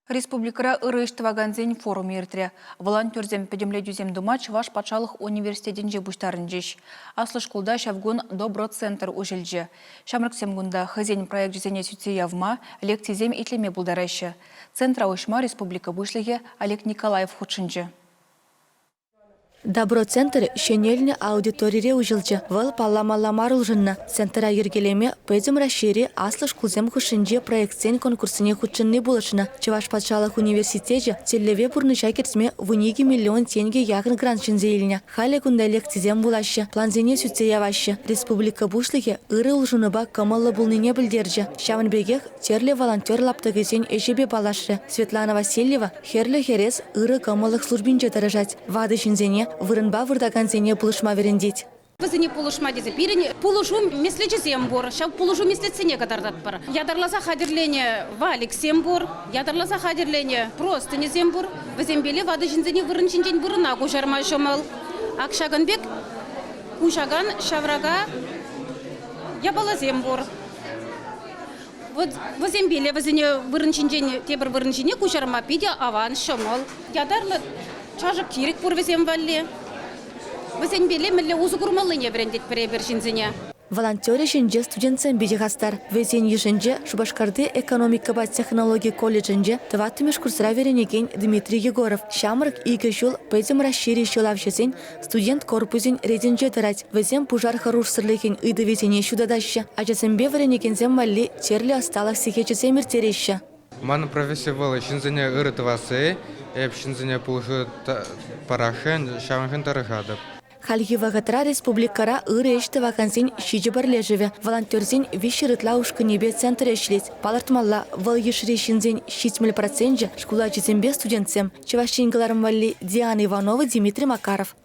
Республикӑра ырӑ ӗҫ тӑвакансен форумӗ иртрӗ. Волонтерсем пӗтӗмлетӳсем тума Чӑваш патшалӑх университетӗнче пуҫтарӑнчӗҫ. Аслӑ шкулта ҫав кун Добро-центр уҫӑлчӗ. Ҫамрӑксем кунта хӑйсен проекчӗсене сӳтсе явма, лекцисем итлеме пултараҫҫӗ. Центра уҫма республика Пуҫлӑхӗ Олег Николаев хутшӑнчӗ. Добро-центр ҫӗнелнӗ аудиторире уҫӑлчӗ. Вӑл палламалла мар улшӑннӑ. Центра йӗркелеме Пӗтӗм Раҫҫейри аслӑ шкулсем хушшинче проектсен конкурсне хутшӑнни пулӑшнӑ. Чӑваш патшалӑх университечӗ тӗллеве пурнӑҫа кӗртме 12 миллион тенкӗ яхӑн грант ҫӗнсе илнӗ. Халӗ кунта лекцисем вулаҫҫӗ, плансене сӳтсе яваҫҫӗ. Республика Пуҫлӑхӗ ырӑ улшӑнупа кӑмӑллӑ пулнине пӗлтерчӗ. Ҫавӑн пекех тӗрлӗ волонтер лаптӑкӗсен ӗҫӗпе паллашрӗ. Светлана Васильева Хӗрлӗ Хӗрес ырӑ кӑмӑллӑх службинче тӑрӑшать, ватӑ ҫынсене, вырӑнпа выртакансене пулӑшма вӗрентет. Вӗсене пулӑшма тесе пирӗн пулӑшу меслечӗсем пур. Ҫав пулӑшу меслетсене кӑтартатпӑр. Ятарласа хатӗрленӗ валиксем пур, ятарласа хатӗрленӗ простыньсем пур. Вӗсемпеле ватӑ ҫынсене вырӑн ҫинчен вырӑна куҫарма ҫӑмӑл. Ак ҫакӑн пек куҫакан ҫаврака япаласем пур. Вот вӗсемпеле вӗсене вырӑн ҫинчен тепӗр вырӑн ҫине куҫарма питӗ аван, ҫӑмӑл. Ятарлӑ чашӑк-тирӗк пур вӗсем валли. Вӗсемпеле мӗнле усӑ курмаллине вӗрентетпӗр эпир ҫынсене. Волонтер ӗҫӗнче студентсем питӗ хастар. Вӗсен йышӗнче Шупашкарти экономикӑпа технологи колледжӗнче тӑваттӑмӗш курсра вӗренекен Дмитрий Егоров. Ҫамрӑк икӗ ҫул Пӗтӗм Раҫҫейри ҫӑлавҫӑсен Студент корпусӗн ретӗнче тӑрать. Вӗсем пушар хӑрушсӑрлӑхӗн ыйтӑвӗсене ҫутатаҫҫӗ, ачасемпе вӗренекенсем валли тӗрлӗ ӑсталӑх сехечӗсем ирттереҫҫӗ. Манӑн професси вӑл ҫынсене ырӑ тӑвасси, эп ҫынсене пулӑшу парасшӑн, ҫавӑншӑн тӑрӑшатӑп. Хальхи вӑхӑтра республикӑра ырӑ ӗҫ тӑвакансен ҫичӗ пӗрлешӗвӗ, волонтерсен виҫҫӗр ытла ушкӑнӗпе центрӗ ӗҫлет. Палӑртмалла, вӑл йышри ҫынсен 70 проценчӗ шкул ачисемпе студентсем. Чӑваш Ен кӑларӑм валли Диана Иванова, Дмитрий Макаров.